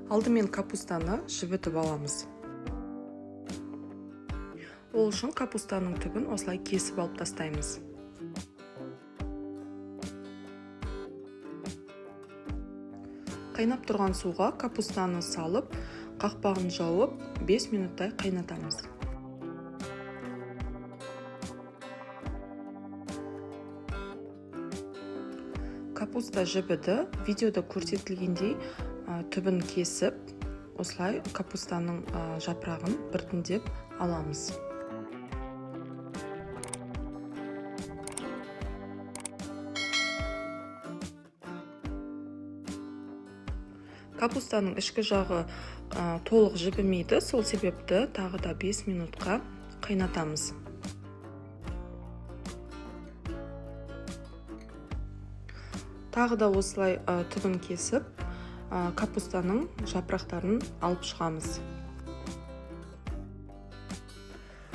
Алдымен капустаны жібітіп аламыз. Ол үшін капустаның түбін осылай кесіп алып тастаймыз. Қайнап тұрған суға капустаны салып, қақпағын жауып, 5 минуттай қайнатамыз. Капуста жібіді. Видеода көрсетілгендей түбін кесіп, осылай капустаның жапырағын біртіндеп аламыз. Капустаның ішкі жағы толық жібімейді, сол себепті тағы да 5 минутқа қайнатамыз. Тағы да осылай түбін кесіп, капустаның жапырақтарын алып шығамыз.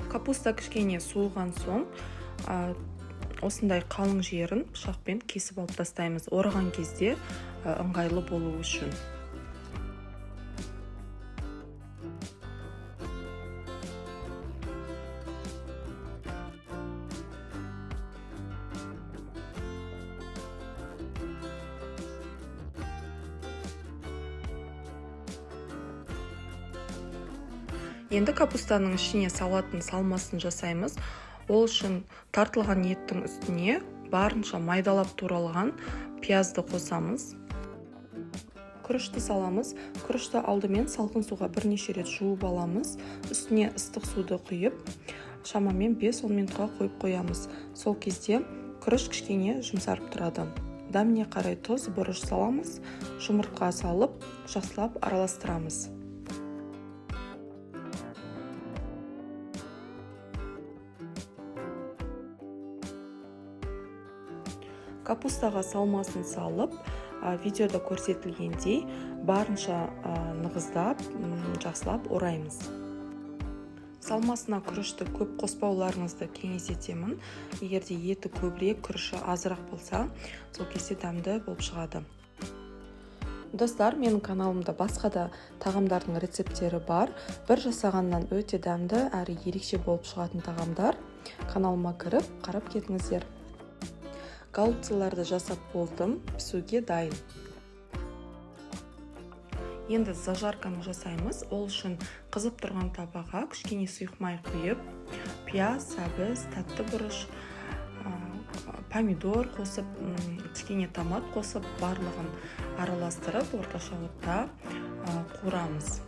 Капуста кішкене суыған соң, осындай қалың жерін пышақпен кесіп алып тастаймыз. Ораған кезде ыңғайлы болу үшін. Енді капустаның ішіне салатын салмасын жасаймыз. Ол үшін тартылған еттің үстіне барынша майдалап туралған пиязды қосамыз. Күрішті саламыз. Күрішті алдымен салқын суға бірнеше рет жуып аламыз. Үстіне ыстық суды құйып, шамамен 5-10 минутқа қойып қоямыз. Сол кезде күріш кішкене жұмсарып тұрады. Дәміне қарай тұз, бұрыш саламыз. Жұмыртқа салып, жақсылап араластырамыз. Капустаға салмасын салып, видеода көрсетілгендей барынша нығыздап, жақсылап ораймыз. Салмасына күрішті көп қоспауларыңызды кеңес етемін. Егер де еті көбірек, күріші азырақ болса, сол кезде дәмді болып шығады. Достар, менің каналымда басқа да тағамдардың рецепттері бар. Бір жасағаннан өте дәмді әрі ерекше болып шығатын тағамдар. Каналыма кіріп, қарап кетіңіздер. Голубцыларды жасап болдым, пісуге дайын. Енді зажарканы жасаймыз. Ол үшін қызып тұрған табаға кішкене сұйық май құйып, пияз, сәбіз, тәтті бұрыш, помидор қосып, кішкене томат қосып, барлығын араластырып, орташа отта қуырамыз.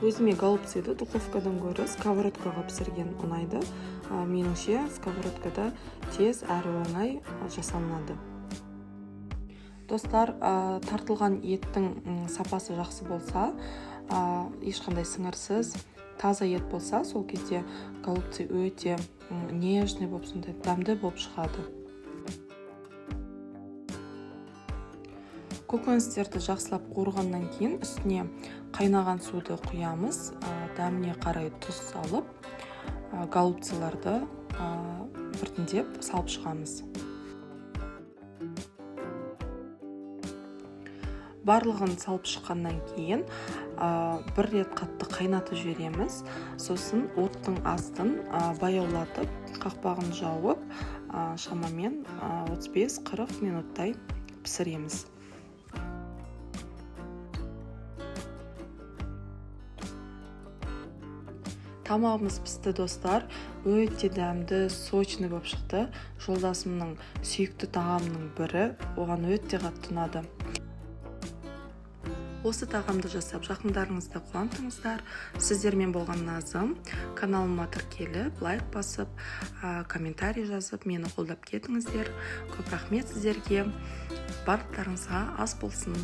Өзіме голубцыды духовкадан гөрі сковородкаға пісірген ұнайды. Меніңше, сковородкада тез әрі оңай жасалынады. Достар, тартылған еттің сапасы жақсы болса, ешқандай сіңірсіз, таза ет болса, сол кезде голубцы өте нежный болып, сондай дәмді болып шығады. Көкөністерді жақсылап қуырғаннан кейін үстіне қайнаған суды құямыз, дәміне қарай тұз салып, голубцыларды біртіндеп салып шығамыз. Барлығын салып шыққаннан кейін, бір рет қатты қайнатып жібереміз. Сосын оттың астын баяулатып, қақпағын жауып, шамамен 35-40 минуттай пісіреміз. Тамағымыз пісті, достар. Өте дәмді, сочный болып шықты. Жолдасымның сүйікті тағамының бірі, оған өте қатты ұнады. Осы тағамды жасап жақындарыңызды қуантыңыздар. Сіздермен болған Назым. Каналыма тіркеліп, лайк басып, комментарий жазып, мені қолдап кетіңіздер. Көп рахмет сіздерге. Барлықтарыңызға ас болсын.